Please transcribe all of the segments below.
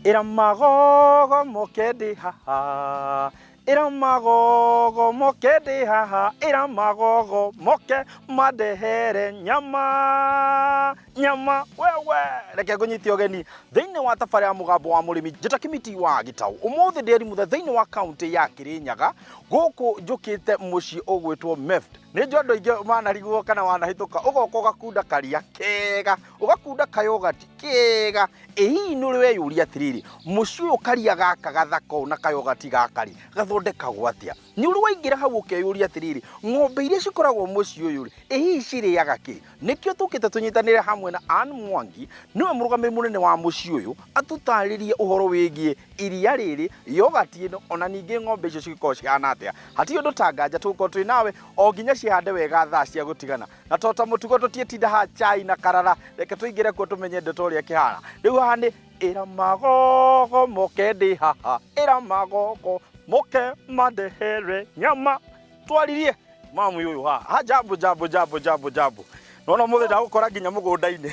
Ĩra magogo moke ndĩ haha, ĩra magogo moke ndĩ haha, ĩra magogo moke mandehere nyama nyama wewe. Reke ngũnyite ũgeni thĩinĩ wa tabarĩra ya Mũgambo wa Mũrĩmi. Njĩta Kĩmiti wa Gĩtaũ. Ũmũthĩ ndĩ Erimuthe thĩinĩ wa kaũntĩ ya Kĩrĩnyaga, gũkũ njũkĩte mũciĩ ũgwĩtwo Meft. Nĩ njũĩ andũ aingĩ manarigwo kana wanahĩtũka ũgoka ũgakunda karia kega, ũgakunda kayogati kega. Ĩ hihi nĩ ũrĩ weyũria atĩrĩrĩ, mũciĩ ũyũ karia gaka gathaka ũũ na kayogati gaka rĩ, gathondekagwo atĩa? Nĩ ũrĩ waingĩra hau ũkeyũria atĩrĩrĩ, ng'ombe iria cikoragwo mũciĩ ũyũ rĩ, ĩ hihi cirĩaga kĩ? Nĩkĩo tũkĩte tũnyitanĩre hamwe na Ann Mwangi, nĩwe mũrũgamĩrĩri mũnene wa mũciĩ ũyũ, atũtarĩrie ũhoro wĩgiĩ iria rĩrĩ, yogati ĩno, ona ningĩ ng'ombe icio cigĩkoragwo cihana atĩa. Hatirĩ ũndũ ta nganja tũgũkorwo twĩ nawe o nginya cihande wega thaa cia gũtigana. Na to ta mũtugo tũtiĩtinda haha chai na karara, reke tũingĩre kuo tũmenye ndeto ũrĩa ĩkĩhana. Rĩu haha nĩ ĩra magogo moke ndĩ haha, ĩra magogo moke mandehere nyama. Twaririe mamu ũyũ haha. Ha jambo jambo jambo jambo jambo. Nona mũthĩ ndagũkora nginya mũgũnda-inĩ.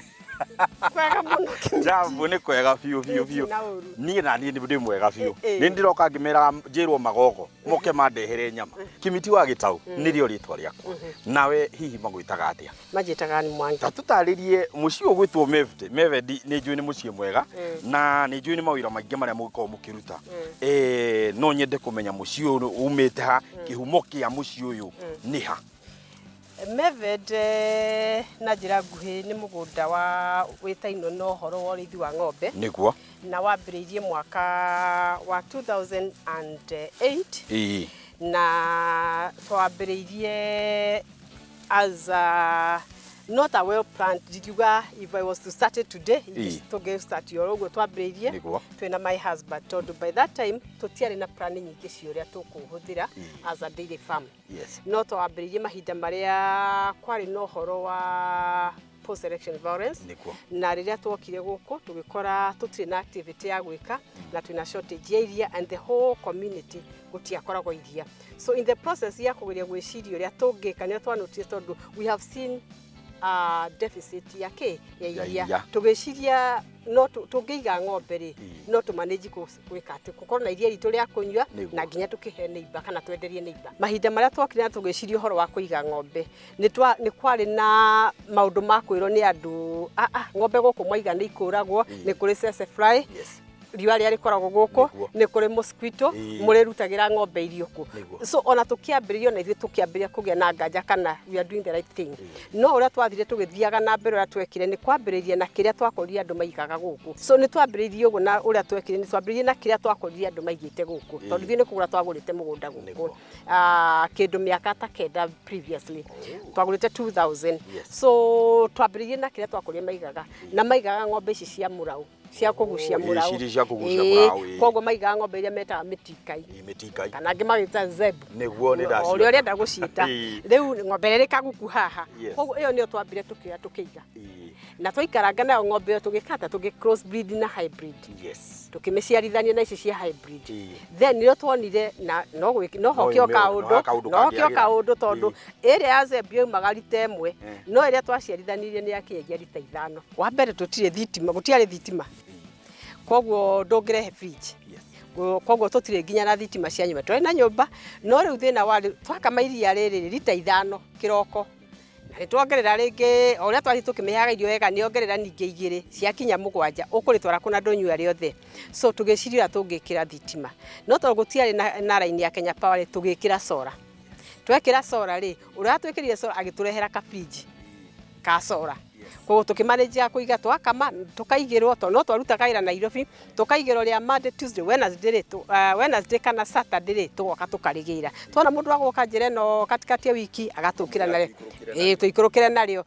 Kwega mũno Kĩmiti. Jambo nĩ kwega biũ biũ biũ. Ĩ, na ũru. Niĩ na niĩ ndĩ mwega biũ. Ĩ, ĩ. Nĩ ndĩroka ngĩmeraga njĩrwo magogo moke mandehere nyama. Kĩmiti wa Gĩtaũ nĩrĩo rĩtwa rĩakwa. Nawe hihi magwĩtaga atĩa? Manjĩtaga nĩ Mwangi. Ta tũtarĩrie mũciĩ ũyũ ũgwĩtwo Meved. Meved nĩ njũĩ nĩ mũciĩ mwega na nĩ njũĩ nĩ mawĩra maingĩ marĩa mũgĩkoragwo mũkĩruta. No nyende kũmenya mũciĩ ũyũ umĩte ha, kĩhumo kĩa mũciĩ ũyũ nĩ ha? Meved na njĩra nguhĩ nĩ mũgũnda wa wĩtainwo na ũhoro wa ũrĩithi wa ng'ombe. Nĩguo. Na wambĩrĩirie mwaka wa 2008. Na twambĩrĩirie as a not a well planned, ndingiuga if I was to start it today, tũngĩ start oro ũguo twambĩrĩirie. Twĩna my husband, tondũ by that time tũtiarĩ na plan nyingĩ cia ũrĩa tũkũhũthĩra as a dairy farm. No twambĩrĩirie mahinda marĩa kwarĩ na ũhoro wa post election violence. Na rĩrĩa twokire gũkũ tũgĩkora tũtirĩ na activity ya gwĩka na twĩna shortage ya iria, and the whole community gũtiakoragwo iria. So in the process ya kũgeria gwĩciria ũrĩa tũngĩka, nĩo twanotire tondũ we have seen deficit ya kĩ ya Ya iria. Iria. Tũgĩciria no tũngĩiga ng'ombe rĩ, no tũmanage gwĩka atĩ gũkorwo na iria ritũ rĩa kũnyua na nginya tũkĩhe neighbor kana twenderie neighbor. Mahinda marĩa twokire na tũgĩciria ũhoro wa kũiga ng'ombe, nĩ kwarĩ na maũndũ ma kwĩrwo nĩ andũ, ah, ah, ng'ombe gũkũ mwaiga nĩ ikũragwo, nĩ kũrĩ tsetse fly, riũa rĩrĩa rĩkoragwo gũkũ, nĩ kũrĩ mosquito, mũrĩrutagĩra ng'ombe irio kũ? So ona tũkĩambĩrĩria, ona ithuĩ tũkĩambĩrĩria kũgĩa na nganja kana we are doing the right thing. No ũrĩa twathire tũgĩthiaga na mbere, ũrĩa twekire nĩ kwambĩrĩria na kĩrĩa twakorire andũ maigaga gũkũ. So nĩ twambĩrĩirie ũguo, na ũrĩa twekire nĩ twambĩrĩirie na kĩrĩa twakorire andũ maigĩte gũkũ, tondũ ithuĩ nĩ kũgũra twagũrĩte mũgũnda gũkũ. Kĩndũ mĩaka ta 9 previously, twagũrĩte 2000. So twambĩrĩirie na kĩrĩa twakorire maigaga, na maigaga ng'ombe ici cia mũraũ, cia kũgucia Oh, mũraũ. Ici cia kũgucia mũraũ, ĩĩ. Koguo maigaga ng'ombe iria metaga mĩtikai. Ĩ, mĩtikai. Kana angĩ magĩta zebu. Nĩguo, nĩ ndaciona. O ũrĩa ũrenda gũciĩta. Rĩu ng'ombe ĩrĩa ĩrĩ kaguku haha. Koguo ĩyo nĩyo twambire tũkĩoya tũkĩiga. Na twaikaranga nayo ng'ombe ĩyo, tũgĩkata tũgĩ cross breed na hybrid. Tũkĩmĩciarithania na ici cia hybrid. Then nĩrĩo twonire na no gwĩki no hoke o No kaũndũ, kaũndũ no hoke o kangĩagĩra. kaũndũ, tondũ ĩrĩa ya zebu yaumaga rita 1, no ĩrĩa twaciarithanirie nĩ yakinyagia rita 5. Wa mbere tũtirĩ thitima, gũtiarĩ thitima, koguo ndũngĩrehe fridge. Koguo tũtirĩ nginya na thitima cia nyũmba, twarĩ na nyũmba, no rĩu thĩna warĩ twakama iria rĩrĩ rita 5 kĩroko, na nĩ twongerera rĩngĩ o ũrĩa twathiĩ tũkĩmĩheaga irio wega, nĩ ongerera ningĩ 2 ciakinya 7, ũkũrĩtwara kũ na ndũnyua rĩothe? So tũgĩciria ũrĩa tũngĩkĩra thitima, no tondũ gũtiarĩ na raini ya Kenya Power rĩ, tũgĩkĩra solar. Twekĩra solar rĩ, ũrĩa watwĩkĩrire solar agĩtũrehera ka fridge ka solar. Koguo tũkĩmanage ya kũiga, twakama tũkaigĩrwo, tondũ no twarutaga wĩra Nairobi, tũkaigĩrwo rĩa Monday, Tuesday, Wednesday rĩ, Wednesday kana Saturday rĩ, tũgoka tũkarĩgĩra. Twona mũndũ agoka njĩra ĩno katikati ya wiki agatũkĩra narĩo, ĩĩ, tũikũrũkĩre narĩo.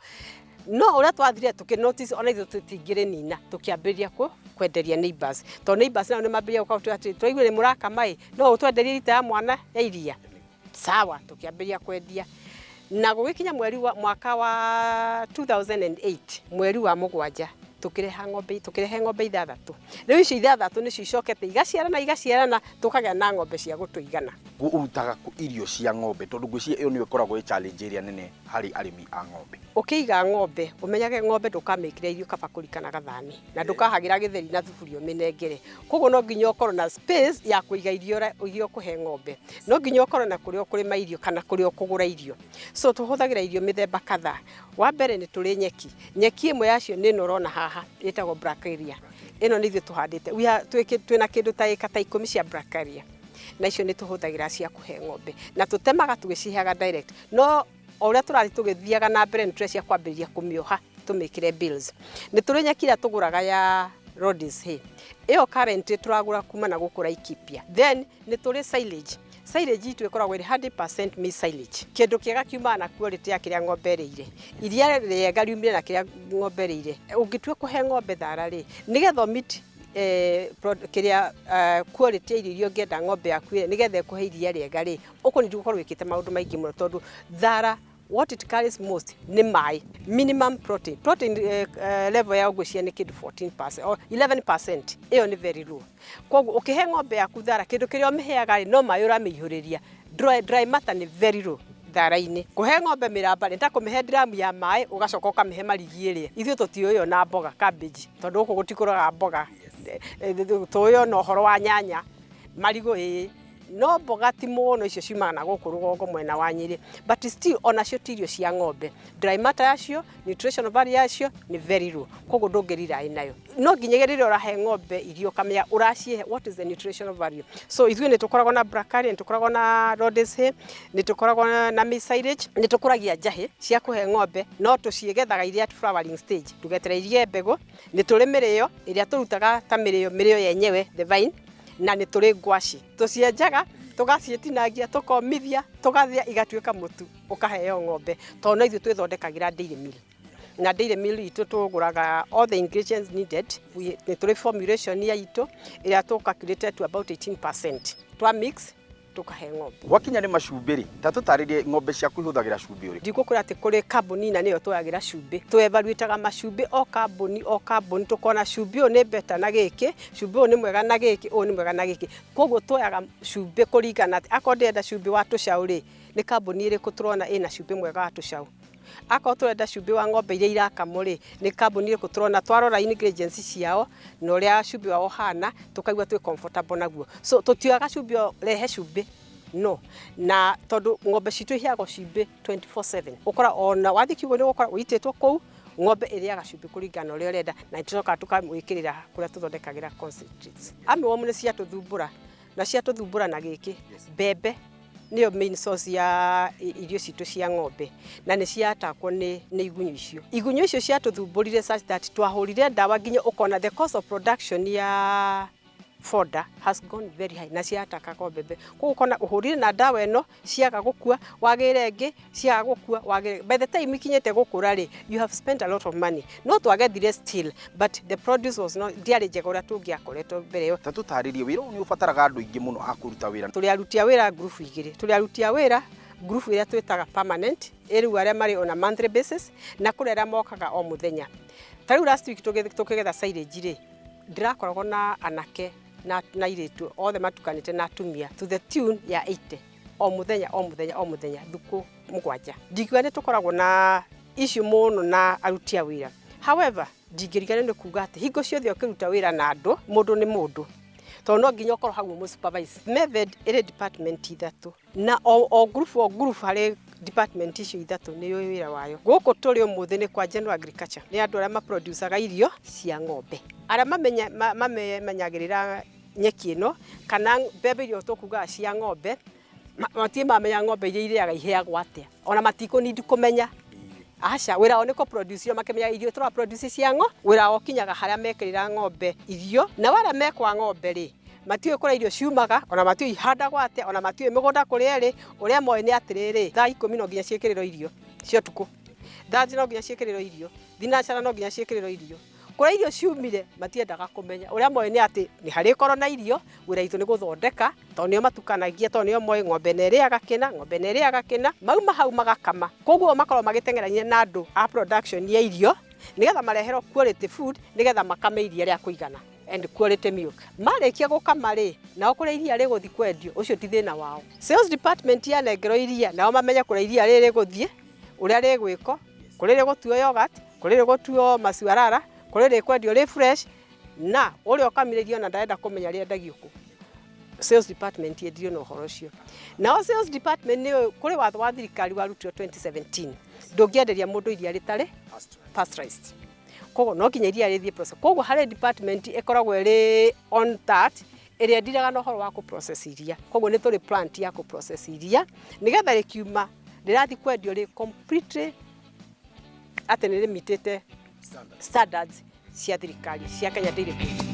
No ũrĩa twathire tũkĩ notice ona ithuĩ tũtingĩrĩnina, tũkĩambĩrĩria kwenderia neighbors, tondũ neighbors nao nĩ mambĩrĩria gũka gũtwĩra atĩrĩ, twaigua nĩ mũrakama ĩ, no ũtwenderie rita ya mwana ya iria? Sawa, tũkĩambĩrĩria kwendia. Na gũgĩkinya mweri wa mwaka wa 2008, mweri wa 7, Tũkĩreha ng'ombe, tũkĩrehe ng'ombe ithathatũ. Rĩu icio ithathatũ nĩcio icokete igaciarana, igaciarana, tũkagĩa na ng'ombe cia gũtũigana. Ũrutaga kũ irio cia ng'ombe? Tondũ ngwĩciria ĩyo nĩyo ĩkoragwo ĩ challenge ĩrĩa nene harĩ arĩmi a ng'ombe. Ũkĩiga ng'ombe, ũmenyage ng'ombe ndũkamĩkĩre irio kabakũri kana gathani, na ndũkahagĩra gĩtheri na thuburia ũmĩnengere. Koguo no nginya ũkorwo na space ya kũiga irio iria ũkũhe ng'ombe. No nginya ũkorwo na kũrĩa ũkũrĩma irio kana kũrĩa ũkũgũra irio. So tũhũthagĩra irio mĩthemba kadhaa. Wa mbere nĩ tũrĩ nyeki. Nyeki ĩmwe yacio nĩ ĩno ũrona haha ĩtagwo Brachiaria. Ĩno nĩ ithuĩ tũhandĩte. Twĩna kĩndũ ta ĩka ta 10 cia Brachiaria. Na icio nĩ tũhũthagĩra cia kũhe ng'ombe. Na tũtemaga tũgĩciheaga direct. No o ũrĩa tũrathiĩ tũgĩthiaga na mbere nĩ tũrecia kwambĩrĩria kũmĩoha tũmĩkĩre bales. Nĩ tũrĩ nyeki ĩrĩa tũgũraga ya Rhodes hay. Ĩyo currently tũragũra kuma na gũkũ Laikipia. Then nĩ tũrĩ silage. Silage itũ ĩkoragwo ĩrĩ 100% maize silage. Kĩndũ kĩega kiumaga na quality ya kĩrĩa ng'ombe ĩrĩire. Iria rĩega riumire na kĩrĩa ng'ombe ĩrĩire. Ũngĩtua kũhe ng'ombe thara rĩ, nĩgetha ũmeet kĩrĩa quality ya irio iria ũngĩenda ng'ombe yaku ĩrĩe nĩgetha ĩkũhe iria rĩega rĩ, ũkũneed gũkorwo wĩkĩte maũndũ maingĩ mũno tondũ thara, what it carries most nĩ maĩ, minimum protein. Protein level ya ngwĩciria nĩ kĩndũ 14% or 11%, ĩyo nĩ very low. Koguo ũkĩhe ng'ombe yaku thara, kĩndũ kĩrĩa ũmĩheaga rĩ, no maĩ ũramĩihũrĩria. Dry matter nĩ very low thara-inĩ. Kũhe ng'ombe mĩramba nĩ ta kũmĩhe drum ya maĩ ũgacoka ũkamĩhe marigi ĩrĩe. Ithuĩ tũtiũĩ ona mboga cabbage, tondũ gũkũ gũtikũraga mboga. Tũĩ ona ũhoro wa nyanya, marigũ ĩĩ, no mboga ti mũno, icio ciumaga na gũkũ rũgongo mwena wa Nyĩrĩ, but still onacio ti irio cia ng'ombe. Dry matter yacio, nutritional value yacio nĩ very low, koguo ndũngĩ rely nayo. No nginyagia rĩrĩa ũrahe ng'ombe irio ũkamenya ũracihe what is the nutritional value. So ithuĩ nĩ tũkoragwo na Brachiaria, nĩ tũkoragwo na Rhodes hay, nĩ tũkoragwo na maize silage, nĩ tũkũragia njahĩ cia kũhe ng'ombe, no tũciĩgethaga irĩ at flowering stage, ndũgeterere igĩe mbegũ. Nĩ tũrĩ mĩrĩo ĩrĩa tũrutaga ta mĩrĩo, mĩrĩo yenyewe, the vine, na nĩ tũrĩ ngwaci. Tũcienjaga, tũgaciĩtinangia, tũkomithia, tũgathĩa igatuĩka mũtu, ũkaheo ng'ombe. Tondũ no ithuĩ twĩthondekagĩra dairy meal. Na dairy meal itũ tũgũraga all the ingredients needed. Nĩ tũrĩ formulation ya itũ ĩrĩa tũ calculated to about 18%. Twa mix tũkahe ng'ombe. Gwakinya nĩ macumbĩ rĩ, ta tũtarĩrie ng'ombe ciaku ihũthagĩra cumbĩ ũrĩkũ? Ndingũkwĩra atĩ kũrĩ kambuni na nĩyo twoyagĩra cumbĩ. Tũ-evaluate-aga macumbĩ o kambuni o kambuni, tũkona cumbĩ ũyũ nĩ better na gĩkĩ, cumbĩ ũyũ nĩ mwega na gĩkĩ, ũyũ nĩ mwega na gĩkĩ. Koguo tuoyaga cumbĩ kũringana atĩ akorwo ndĩrenda cumbĩ wa tũcaũ rĩ, nĩ kambuni ĩrĩkũ tũrona ĩna cumbĩ mwega wa tũcaũ. Akorwo tũrenda cumbĩ wa ng'ombe iria irakamwo rĩ, nĩ kambuni ĩrĩkũ tũrona, twarora ingredients ciao na ũrĩa cumbĩ wao ũhana, tũkaigua twĩ comfortable naguo. So tũtioyaga cumbĩ o rehe cumbĩ, no. Na tondũ ng'ombe citũ iheagwo cumbĩ 24/7. Ũkora ona wathiĩ kiugũ nĩ ũgũkora ũitĩtwo kũu, ng'ombe ĩrĩaga cumbĩ kũringana na ũrĩa ũrenda, na nĩtũcokaga tũkamwĩkĩrĩra kũrĩa tũthondekagĩra concentrates. Armyworm nĩ ciatũthumbũra, na ciatũthumbũra na gĩkĩ, mbembe nĩyo main source ya irio citũ cia ng'ombe, na nĩ ciatakwo nĩ igunyũ icio. Igunyũ icio ciatũthumbũrire such that twahũrire ndawa nginya ũkona the cost of production ya fodder has gone very high, na ciatakaga mbembe. Koguo ũkona ũhũrire na ndawa ĩno ciaga gũkua, wagĩra ĩngĩ ciaga gũkua, wagĩra, by the time ikinyĩte gũkũra rĩ, you have spent a lot of money. No twagethire still, but the produce was not, ndiarĩ njega ũrĩa tũngĩakoretwo mbere ĩyo. Ta tũtarĩrie wĩra ũyũ nĩ ũbataraga andũ aingĩ mũno a kũruta wĩra. Tũrĩ aruti a wĩra ngurubu igĩrĩ. Tũrĩ aruti a wĩra ngurubu ĩrĩa twĩtaga permanent, ĩrĩu arĩa marĩ on a monthly basis, na kũrĩ arĩa mokaga o mũthenya. Ta rĩu last week tũkĩgetha silage rĩ, ndĩrakoragwo na anake na airĩtu othe matukanĩte na atumia to the tune ya 80 o mũthenya o mũthenya o mũthenya thukũ 7. Ndingiuga nĩ tũkoragwo na issue mũno na aruti a wĩra. However, ndingĩriganĩrwo nĩ kuga atĩ hingo ciothe ũkĩruta wĩra na andũ, mũndũ nĩ mũndũ. Tondũ no nginya ũkorwo hau ũmũ supervise. Method ĩrĩ department ithatũ, na o group o group harĩ department icio ithatũ nĩ yũĩ wĩra wayo. Gũkũ tũrĩ ũmũthĩ nĩ kwa general agriculture, nĩ andũ arĩa maproducaga irio cia ng'ombe, arĩa mamenyagĩrĩra nyeki ĩno kana mbembe iria tũkugaga cia ng'ombe. Matirĩ mamenya ng'ombe iria irĩaga iheagwo atĩa, ona matikũ kũmenya. Aca, wĩra wao nĩ kũ produce irio, makĩmenya irio tũra produce cia ng'ombe. Wĩra wao ũkinyaga harĩa mekĩrĩra ng'ombe irio, na arĩa mekwa ng'ombe rĩ, matiũĩ kũrĩa irio ciumaga, ona matiũĩ ihandagwo atĩa, ona matiũĩ mĩgũnda kũrĩa ĩrĩ. Ũrĩa moĩ nĩ atĩrĩrĩ, thaa 10 no nginya ciĩkĩrĩrwo irio cia ũtukũ, thaa no nginya ciĩkĩrĩrwo irio, thinacara no nginya ciĩkĩrĩrwo irio. Kũrĩa irio ciumire matiendaga kũmenya. Ũrĩa moĩ nĩ atĩ nĩ harĩkorwo na irio, wĩra witũ nĩ gũthondeka, tondũ nĩo matukanagia, tondũ nĩo moĩ ng'ombe nĩ ĩrĩaga kĩna, ng'ombe nĩ ĩrĩaga kĩna. Mauma hau magakama, koguo makoragwo magĩteng'erania na andũ a production ya irio. Nĩgetha mareherwo quality food, nĩgetha makame iria rĩa kũigana and quality milk. Marĩkia gũkama rĩ, nao kũrĩa iria rĩgũthiĩ kwendio, ũcio ti thĩna wao. Sales department yanengerwo iria, nao mamenye kũrĩa iria rĩrĩ rĩgũthiĩ, ũrĩa rĩgwĩkwo, kũrĩ rĩgũtuo yogurt, kũrĩ rĩgũtuo maciarara, kũrĩ rĩkwendio rĩ fresh, na ũrĩa ũkamire iria ona ndarenda kũmenya rĩendagio kũ. Sales department yendirio na ũhoro ũcio. Nao sales department nĩ kũrĩ watho wa thirikari warutirwo 2017, ndũngĩenderia mũndũ iria rĩtarĩ pasteurized. Koguo no nginya iria rĩthiĩ process. Koguo harĩ department ĩkoragwo ĩrĩ on that, ĩrĩa ĩndiraga na ũhoro wa kũ process iria. Koguo nĩ tũrĩ plant ya kũ process iria, nĩgetha rĩkiuma rĩrathiĩ kwendio rĩ completely atĩ nĩ rĩmitĩte standards cia thirikari cia Kenya Dairy Board.